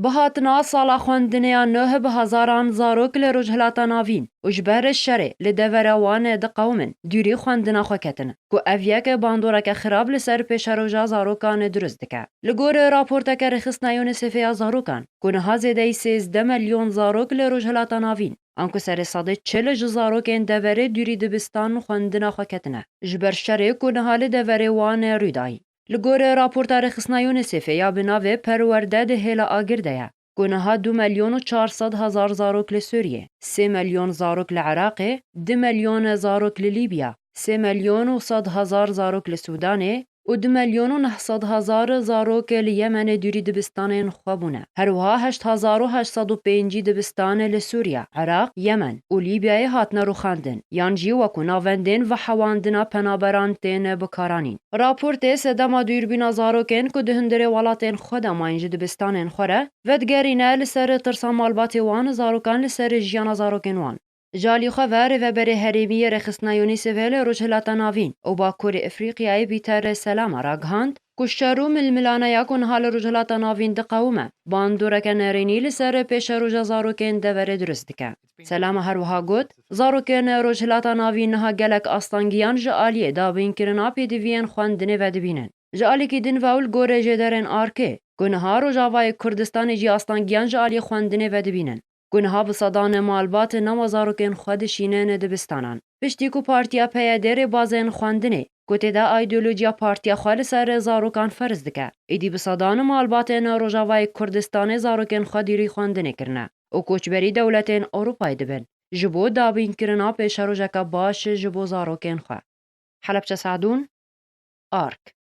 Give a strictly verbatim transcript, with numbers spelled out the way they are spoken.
Bi hatina sala xwendinê ya nû bi hezaran zarok li Rojhilata Navîn û ji ber şerê li devera wan diqewimin, dûrî xwendina xwe ketin, ku ev yek bandoreke xirab li ser pêşeroja zarokan dirust dike. Li gor raporteke Rêxistina UNICEFê ya zarokan, ku niha zêdeyî sêzdeh milyon zarok li Rojhilata Navîn, anku serê sedê çil ji zarokên deverê dûrî dibistan xwendina xwe ketine, ji ber şerê ku niha li deverê wan rû dayî. Li gor raporta Rêxistina UNICEFê ya bi navê Perwerde di hêla agir de ye, ku niha du milyon û çar sed hezar zarok li Sûriyê, sê milyon zarok li Iraqê, du milyon zarok li Lîbya, sê milyon û sed hezar zarok li Sûdanê û du milyon û neh sed hezar zarok li Yemenê dûrî dibistanên xwe bûne. Her wiha heşt hezar û heşt sed û pêncî dibistan li Sûriye, Iraq, Yemen û Lîbyayê hatine rûxandin, yan jî wekû navendên vehewandina penaberan tên bikaranîn. Raportê sedema dûrbîna zarokên ku di hundirê welatên xwe de mayîn ji dibistanên xwe re, vedigerîne li ser tirsa malbatê wan, zarokan, li ser jiyana zarokên wan. Ji alî xwe ve Rêveberê Herêmî yê Rêxistina UNICEFê li Rojhilata Navîn û Bakurê Efrîqyayê Peter Selama ragihand ku şer û milmilane ya ku niha li Rojhilata Navîn diqewime, bandoreke nerînî li ser pêşeroja zarokên deverê dirust dike. Selama her wiha got, zarokên Rojhilata Navîn niha gelek astangiyan ji aliyê dabînkirina pêdiviyên xwendinê vedibînin. Ji alîkî din ve û li gorî jêderên ARKê, ku niha Rojavayê Kurdistanê jî astangiyan ji aliyê xwendinê vedibînin, ku niha bi sedan malbat newa zarokên xwe dişînin dibistanan. Piştî ku Partiya PYDê rêbazên xwendinê, ku tê de îdeolojiya partiya xwe li ser zarokan ferz dike, êdî bi sedan malbatên Rojavayê Kurdistanê zarokên xwe dûrî xwendinê kirine û koçberî dewletên Ewropayê dibin, ji bo dabînkirina pêşerojeke baş ji bo zarokên xwe. Helebçe Sadûn, ARK.